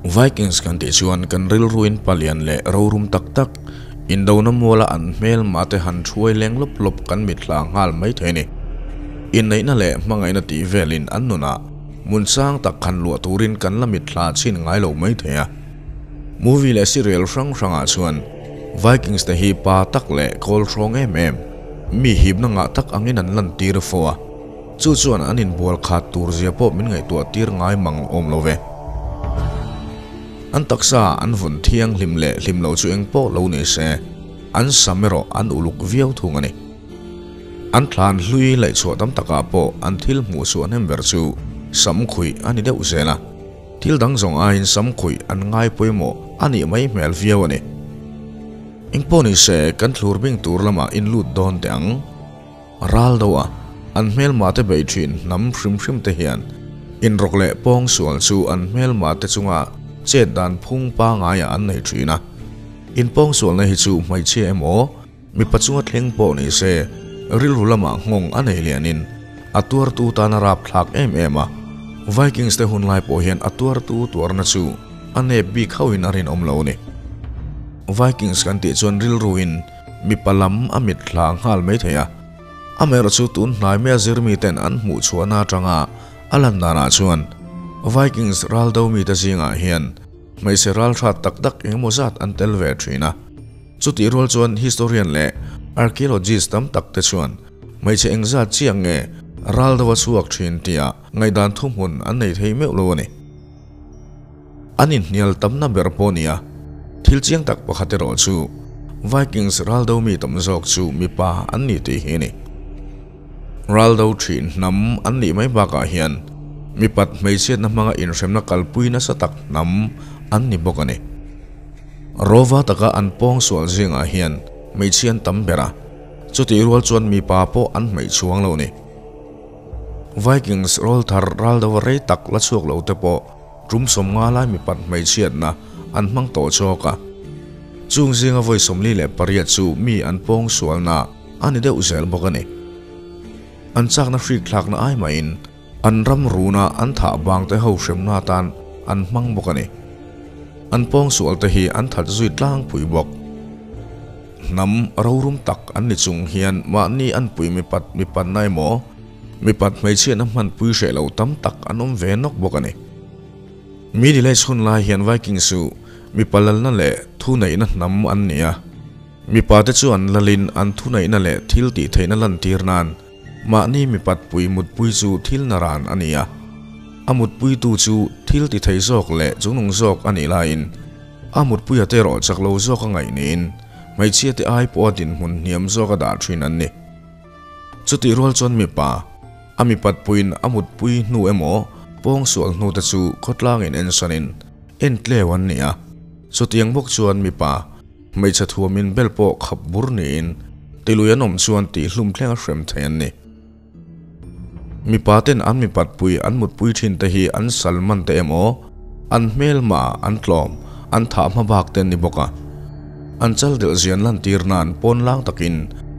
Vikings kan tih chuan kan rilruin palian leh rorum tak tak, indona muala an hmelma te han thuai leng lawp lawp kan mitthla nghal mai thei a ni. Inneihna leh hmangaihna tih velin an nunah hmun sang tak han luah turin kan la mitthla chhin ngai lo mai thei a. Movie leh serial hrang hrangah chuan Vikings te hi pa tak leh kawl hrawng em em, mi hipna ngah tak angin an lantir fo a. Chu chuan an inbual khat tur zia pawh min ngaihtuah tir ngai mang awm lo ve. An taksa an vun thianghlim leh hlim lo chu eng pawh lo ni se, an sam erawh an uluk viau thung a ni. An thlan hlui laihchhuah tam takah pawh an thil hmuh chhuah hnem ber chu sam khuih a ni deuh zel a. Thil dang zawng aiin sam khuih an ngai pawimawh a nih mai hmel viau a ni. Eng pawh ni se, kan thlur bing tur lamah inlut dawn teh ang. Ral do a, an hmelma te bei thin hnam hrim hrim te hian inrawk leh pawngsual chu an hmelma te chunga chet dan phung pangaiah an nei thin a. Inpawngsualna hi chu hmeichhia emaw, mipa chunga thleng pawh ni se, rilru lamah nghawng a nei lianin a tuartu tan a rapthlak em em a. Vikings te hunlai pawh hian a tuartu tuarna chu a nep bik hauhin a rinawm lo a ni. Vikings kan tih chuan rilruin Mipa lam a mit hla nghal mai thei a, amaherawh chu tun hnai mai a zirmi ten an hmuh chhuahna atanga a lan danah chuan Vikings ral do mite zingah hian hmeichhe ral hrat tak tak engemaw zat an tel ve thin a. Chutih rual chuan historian leh archaeologist tam tak te chuan hmeichhe engzat chiah nge ral do a chhuak thin tia ngaihdan thuhmun an nei thei meuh lo a ni. An inhnial tamna ber pawh nia, thil chiang tak pakhat erawh chu Vikings raldo mi tam zawk chu mipa an ni tih hi a ni. Raldo thin hnam an nih mai bakah hian mipat hmeichhiatna hmanga inhremna kalpui nasa tak hnam an ni bawk a ni. Rova taka an pawngsual zingah hian hmeichhia an tam ber a, chutih rual chuan mipa pawh an hmeih chhuang lo a ni. Vikings rawlthar raldo rei tak la chhuak lo te pawh Tum 50 lai mipat hmeichhiatna an hmang tawh chawk a. Chung zinga vawi 48 chu mi an pawng sualna a ni deuh zel bawk a ni. An chakna hrik thlakna ai mahin an ram runa an thah bang te ho hremna atan an hmang bawk a ni. An pawng sual te hi an that zui tlangpui bawk. Hnam rorum tak an ni chung hian mahni an pui mipat mipanna emaw, Mipat hmeichhiatna hmanpui hreh lo tam tak an awm ve nawk bawk a ni. Middle Age hun lai hian Vikings chu mipa lalna leh thuneihna hnam an ni a. Mipate chu an lalin an thuneihna leh thil tihtheihna lantir nan mahni mipat pui mutpui chu thil naran a ni a. A mutpuitu chu thil tithei zawk leh chungnung zawk a nih laiin a mutpuia te erawh chak lo zawk a ngaih niin hmeichhiate ai pawha dinhmun hniam zawk a dah thin an ni. Chutih rual chuan mipa, a mipat puiin a mutpui hnu emaw pawngsual hnu te chu khawtlangin ensanin en tleu an ni a. Chutiang bawk chuan mipa, hmeichhe thuamin bel pawh khap bur niin tilui an awm chuan tihhlum thleng a hrem thei an ni. Mipa ten an mipat pui an mutpui thin te hi an sal man te emaw, an hmelma an tlawm, an thah hma bak te an ni bawk a. An chal delh zian lantir nan pawn lang takin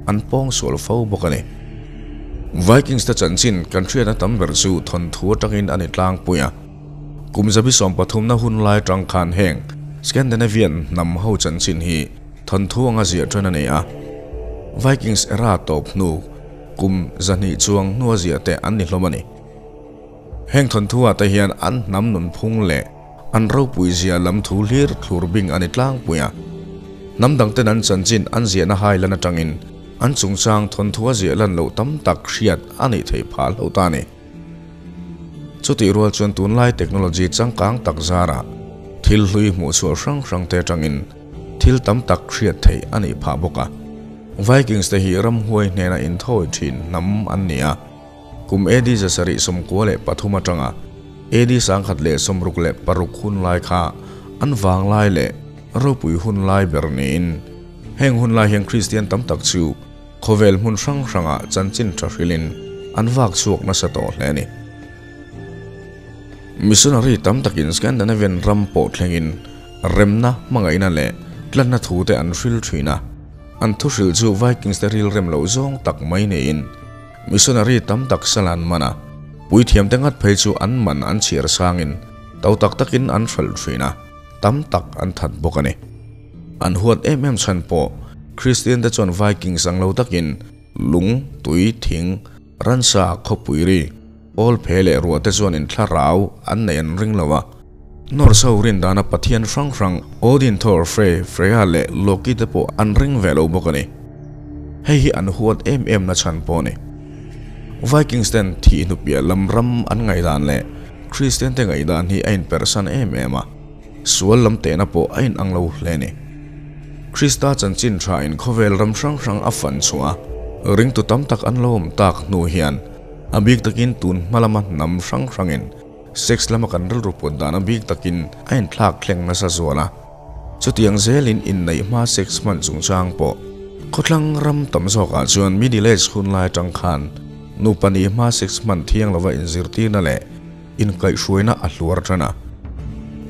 an pawng sual fo bawk a ni. Vikings te chanchin kan hriatna tam ber chu thawnthu atangin a ni tlangpui a. Kum zabi 13 na hun lai atang khan heng Scandinavian hnam ho chanchin hi thawnthu anga ziah tan a ni a. Vikings era tawp hnu kum 200 chuang hnua ziah te an ni hlawm a ni. Heng thawnthu ah te hian an hnam nunphung leh an ropui zia lam thu hlir thlur bing a ni tlangpui a. Hnam dang ten an chanchin an ziahna hai lan atangin an chungchang thawnthu a ziah lan loh tam tak hriat a nih theih phah hlauh ta a ni. Chutih rual chuan tunlai technology changkang tak zarah thil hlui hmuh chhuah hrang hrang te atangin thil tam tak hriat theih a nih phah bawk a. Vikings te hi ramhuai hnena inthawi thin hnam an ni a. Kum AD 793 atanga AD 1066 hun lai kha an vang lai leh ropui hun lai ber niin heng hun lai hian Kristian tam tak chu khawvel hmun hrang hrangah chanchin tha hrilhin an vak chhuak nasa tawh hle a ni. Missionary tam takin Scandinavian ram pawh thlengin remna, hmangaihna leh tlanna thu te an hril thin a, an thu hrilh chu Vikings te rilrem loh zawng tak mai niin Missionary tam tak sal an man a, puithiamte ngat phei chu an man an chhiar sangin To tak takin an hralh thin a, tam tak an that bawk a ni. An huat em em chhan pawh Kristian te chuan Vikings ang lo takin lung, tui, thing, ransa, khawpui ri, awl phe leh ruah te chuan in thlarau an nei an ring lo a. Norse ho rin dana Pathian hrang hrang Odin, Thor, Frey, Freya leh Loki te pawh an ring ve lo bawk a ni. Hei hi an huat em em na chhan pawh a ni. Vikings ten thih hnupiah lam ram an ngaihdan leh Kristian te ngaihdan hi a inperhsan em em a, sual lam tehna pawh a inang lo hle a ni. Krista chanchin tha in khawvel ram hrang hrang a fan chhuah a, ringtu tam tak an lo awm tak hnu hian a bik takin tun hma lama hnam hrang hrangin sex lama kan rilru put dan a bik takin a inthlak thleng nasa zual a. Chutiang zelin inneih hma sex hman chungchang pawh khawthlang ram tam zawkah chuan Middle Age hun lai atang khan nupa nih hma sex hman thiang lova inzirtirna leh inkaihhruaina a hluar tan a.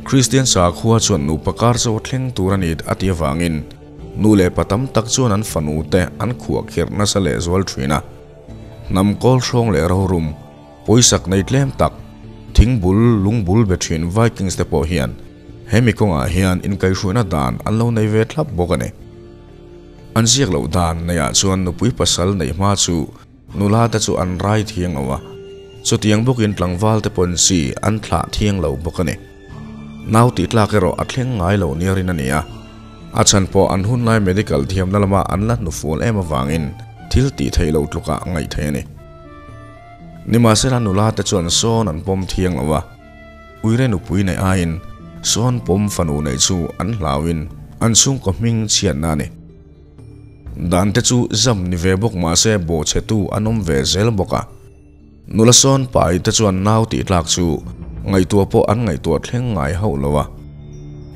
Kristian sakhua chuan nupa kar chu a thleng tur a ni a tih avangin nu leh pa tam tak chuan an fanu te an khuahkhirh nasa lehzual thin a. Hnam kawl hrawng leh rorum Pawisak nei tlem tak, thingbul, lungbul be thin Vikings te pawh hian hemi kawngah hian inkaihhruaina dan an lo nei ve thlap bawk a ni. An ziak loh dan neiah chuan nupui pasal neih hma chu nula te chu an rai thiang lo a, chutiang bawkin tlangval te pawn chi an thlah thiang lo bawk a ni. Nau tih tlak erawh a thleng ngai lo nia rin a ni a, a chhan pawh an hunlai medical thiamna lama an la hnufual em avangin thil tih theih loh tlukah ngaih theih a ni. Nimahsela nula te chuan sawn an pawm thiang lo a, uire nupui neih aiin sawn pawm fanu neih chu an hlauin an chhungkaw hming chhiatna a ni. Dan te chu zam ni ve bawk mahse bawhchhetu an awm ve zel bawk a, nula sawn pai te chuan nau tih tlak chu ngaihtuah pawh an ngaihtuah thleng ngai hauh lo a.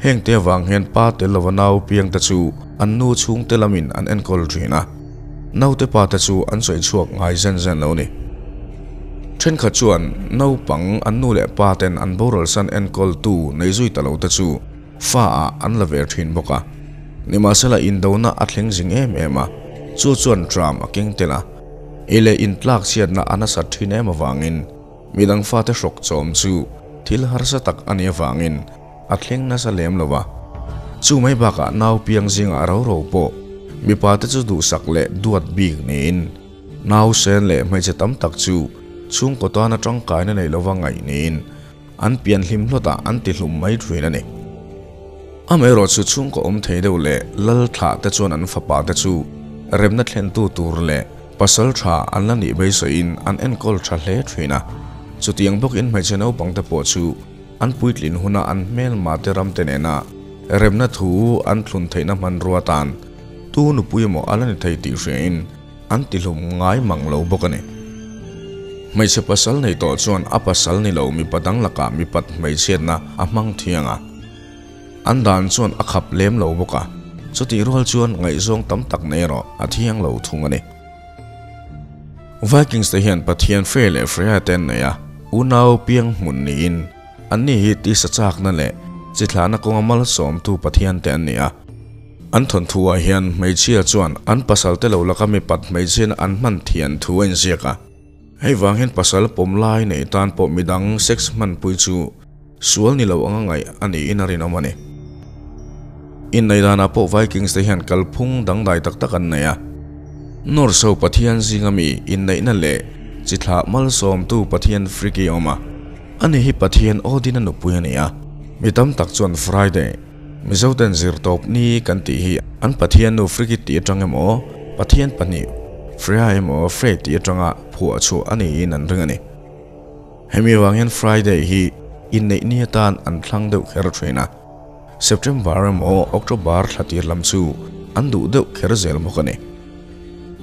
Heng te avang hian pa tel lova nau piang te chu an nu chhungte lamin an enkawl thin a. Naute pa te chu an sawi chhuak ngai zen zen lo ni. Thenkhat chuan naupang an nu leh pa ten an boral san enkawl tu nei zui ta lo te chu fa ah an la ve thin bawk a. Nimahsela indona a thleng zing em em a, chu chuan tram a keng tel a, ei leh intlak chhiatna a nasat thin em avangin midang fate hrawk chawm chu thil harsa tak a nih avangin A thleng nasa lem lo a. Chu mai bakah nau piang zingah ro ro pawh mipa te chu duhsak leh duat bik niin nau sen leh hmeichhe tam tak chu chhungkaw tana tangkaina nei lova ngaih niin an pian hlim hlawtah an ti hlum mai thin a ni. Amaherawh chu chhungkaw awm thei deuh leh lal thlah te chuan an fapa te chu remna thlentu tur leh pasal tha an la nih beisawiin an enkawl tha hle thin a. Chutiang bawkin hmeichhe naupang te pawh chu An puitlin huna an hmelma te ram te nena remna thu an thlun theihna hmanrua tan tu nupui emaw a la ni thei tih hriain an tihlum ngai mang lo bawk a ni. Hmeichhe pasal nei tawh chuan a pasal ni lo mipa dang lakah mipat hmeichhiatna a hmang thiang a, an dan chuan a khap lem lo bawk a, chutih rual chuan ngaihzawng tam tak nei erawh a thiang lo thung a ni. Vikings te hian Pathian Frey leh Freya te an nei a, unau piang hmun niin anni hi tisa chakna leh chi thlahna kawnga malsawmtu Pathian te an ni a. An thawnthu ah hian hmeichhia chuan an pasal te lo laka mipat hmeichhiana an hman thian thu a inziak a. Hei vang hian pasal pawm lai nei tan pawh midang sex hmanpui chu sual ni lo anga ngaih a niin a rinawm a ni. Inneih danah pawh Vikings te hian kalphung dangdai tak tak an nei a. Norse ho pathian zinga mi inneihna leh chi thlah malsawmtu pathian Frigg a awm a. Ani hi pathian Odin-a nupui a ni a. Mi tam tak chuan Friday, Mizoten zirtawp ni kan tih hi an pathian nu Frigg tih atang emaw, pathian pahnih Freya emaw Frey tih atanga phuah chhuah a niin an ring a ni. Hemi avang hian Friday hi inneih ni atan an thlang deuh kher thin a, September emaw October thla tir lam chu an duh deuh kher zel bawk a ni.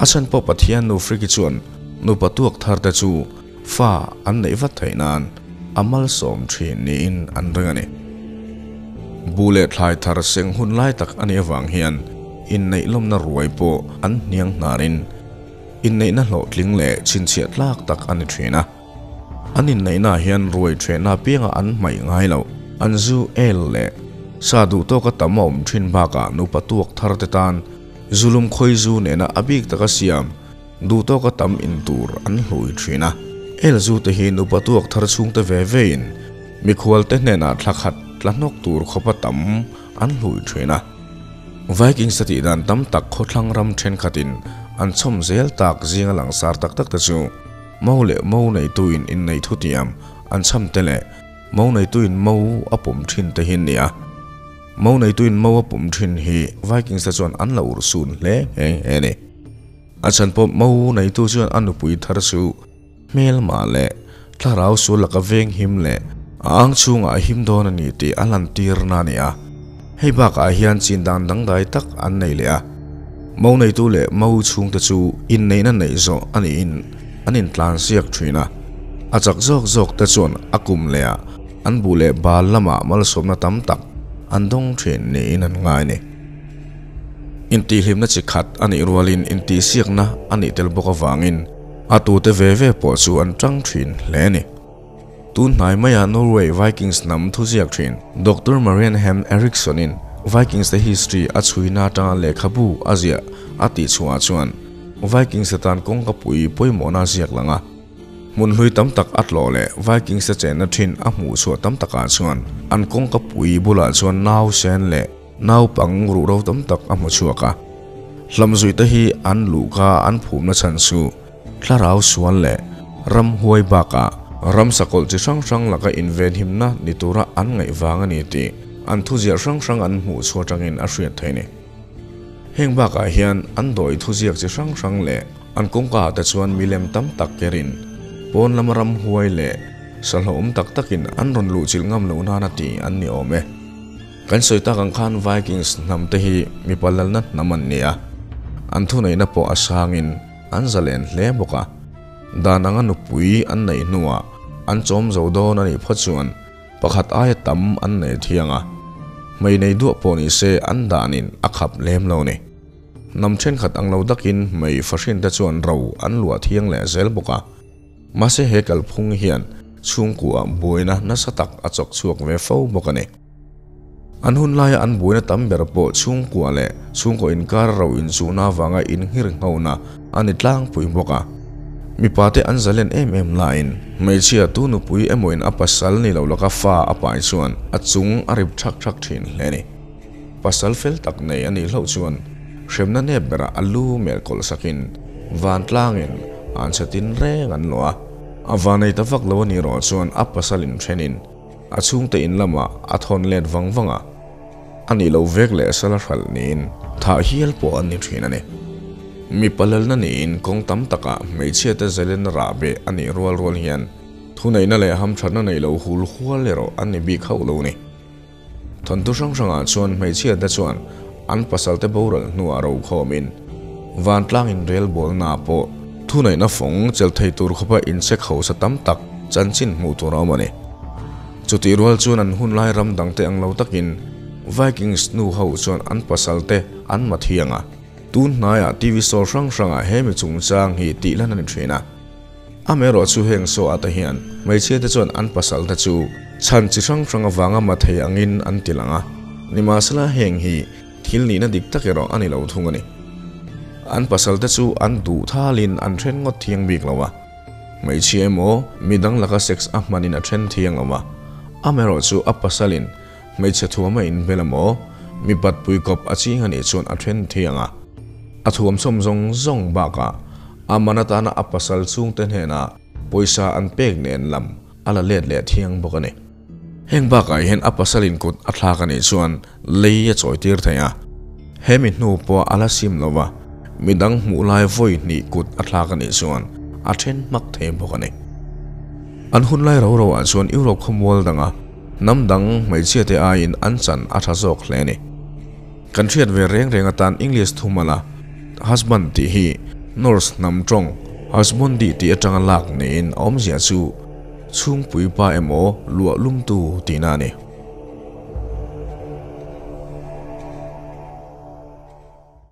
A chhan pawh Pathian nu Friggi chuan nupa tuak thar te chu fa an neih vat theih nan a malsawm thin niin an ring a ni. Bu leh thlai thar seng hun lai tak a nih avang hian inneih lawmna ruai pawh an hniang hnarin Inneihna hlawhtling leh chhinchhiah tlak tak a ni thin a. An inneihnaah hian ruai thehna apianga an hmaih ngai loh, an zu el leh sa duh tawka tam a awm thin bakah nupa tuak thar te tan zulum khawi zu nena a bik taka siam duh tawka tam in tur an hlui thin a. El zu te hi nupa tuak thar chhungte ve vein Mikhual te hnenah thla khat tla hnawk tur khawpa tam an hlui thin a. Vikings te tih dan tam tak khawthlang ram thenkhatin an chhawm zel tak zinga langsar tak tak te chu Mo leh mo neituin innei thutiam an chham te leh mo neituin mo a pawm thin te hi an ni a. Mo neituin mo a pawm thin hi Vikings te chuan an la urhsun hle nghe nghe a ni. A chhan pawh mo neitu chuan a nupui thar chu Hmelmah leh thlarau sual laka veng him leh a ang chhungah a him dawn a ni tih a lantirna a ni a. Hei bakah hian chin dan dangdai tak an nei leh a. Mo neitu leh mo chhungte chu inneihna neih zawh a niin an intlan siak thin a. A chak zawk zawk te chuan a kum leh ah an buh leh bal lamah malsawmna tam tak an dawng thin niin an ngai a ni. Intihhlimna chi khat a nih rualin intihsiakna a nih tel bawk avangin, A tute ve ve pawh chu an tang thin hle a ni. Tun hnai maia Norway Vikings hnam thuziak thin Doctor Marianne Hem Erikson-in Vikings te history a chhuina atanga lehkhabu a ziah a tih chhuahah chuan Vikings te tan kawngka pui pawimawhna a ziak lang a. Hmun hlui tam tak a tlawh leh Vikings te chenna thin a hmuh chhuah tam takah chuan an kawngka pui bulah chuan nausen leh Naupang ruhro tam tak a hmu chhuak a, hlamzuihte hi an luhka an phumna chhan chu thlarau sual leh ramhuai bakah ramsa kawlh chi hrang hrang laka invenhimna ni tura an ngaih vang a ni tih an thuziah hrang hrang an hmuh chhuah atangin a hriat theih a ni. Heng bakah hian an dawi thuziak chi hrang hrang leh an kawngkaah te chuan milem tam tak kerin pawn lama ramhuai leh sahlawhawm tak takin an rawn luhchilh ngam loh nana tih an ni awm e. Kan sawi tak ang khan Vikings hnam te hi mipa lalna hnam an ni a, an thuneihna pawh a sangin an zalen hle bawk a. Dan anga nupui an neih hnuah an chawm zo dawn a nih phawt chuan pakhat aia tam an nei thiang a, hmei nei duah pawh ni se an danin a khap lem lo ni. Hnam thenkhat ang lo dakin hmei fahrin te chuan ro an luah thiang leh zel bawk a. Mahse he kalphung hian chhungkua buaina nasa tak a chawk chhuak ve fo bawk a ni. An hun laia an buaina tam ber pawh chhungkua leh chhungkaw inkar ro inchuhna avanga inghirnghona a ni tlangpui bawk a. Mipate an zalen em em laiin hmeichhia tu nupui emawin a pasal ni lo laka fa a pai chuan a chung a rip thak thak thin hle a ni. Pasal fel tak nei a nih hlauh chuan hremna nep berah a lu melh kawlh sakin vantlangin an chhe tin reng an luah a. A vanei ta vak lo a nih rawh chuan a pasal inthenin a chhungte in lamah a thawn let vang vang a, a nih loh vek leh sala hralh niin thah hial pawh an ni thin a ni. Mipa lalna niin kawng tam takah hmeichhiate zalen rah beh a nih rual rual hian thuneihna leh hamthatna neih loh hul hual erawh an ni bik hauh lo a ni. Thawnthu hrang hrangah chuan hmeichhiate chuan an pasalte boral hnuah rokhawmin vantlang inrelbawlnaah pawh thuneihna fawng chelh thei tur khawpa inchek hausa tam tak chanchin hmuh tur a awm a ni. Chutih rual chuan an hunlai ram dangte ang lo takin Vikings nu ho chuan an pasalte an ma thiang a. Tun hnaiah TV show hrang hrangah he mi chungchang hi tih lan a ni thin a. Amaherawh chu heng saw ata hian hmeichhia te chuan an pasal te chu chhan chi hrang hrang avanga ma thei angin an ti lang a, nimahsela heng hi thil nihna dik tak erawh a ni lo thung a ni. An pasal te chu an duh thalin an then ngawt thiang bik lo a, hmeichhia emaw midang laka sex a hmanin a then thiang lo a, amaherawh chu a pasalin hmeichhe thuam a inhmel emaw mipat pui kawp a ching a nih chuan a then thiang a, a thuam chhawm zawng zawng bakah A man atana a pasal chhungte hnenah pawisa an pek nen lam a la let leh thiang bawk a ni. Heng bakah hian a pasalin kut a thlak a nih chuan lei a chawi tir thei a. Hemi hnu pawh a la sim lo va, midang hmuh lai vawi hnih kut a thlak a nih chuan a then hmak thei bawk a ni. An hun lai ro roah chuan Europe khawmual danga hnam dang hmeichhiate aiin an chan a tha zawk hle a ni. Kan hriat ve reng reng atan English thumala husband tih hi Norse hnam tawng husbondi tih atanga lak niin a awmzia chu chhungpui pa emaw luah lumtu tihna a ni.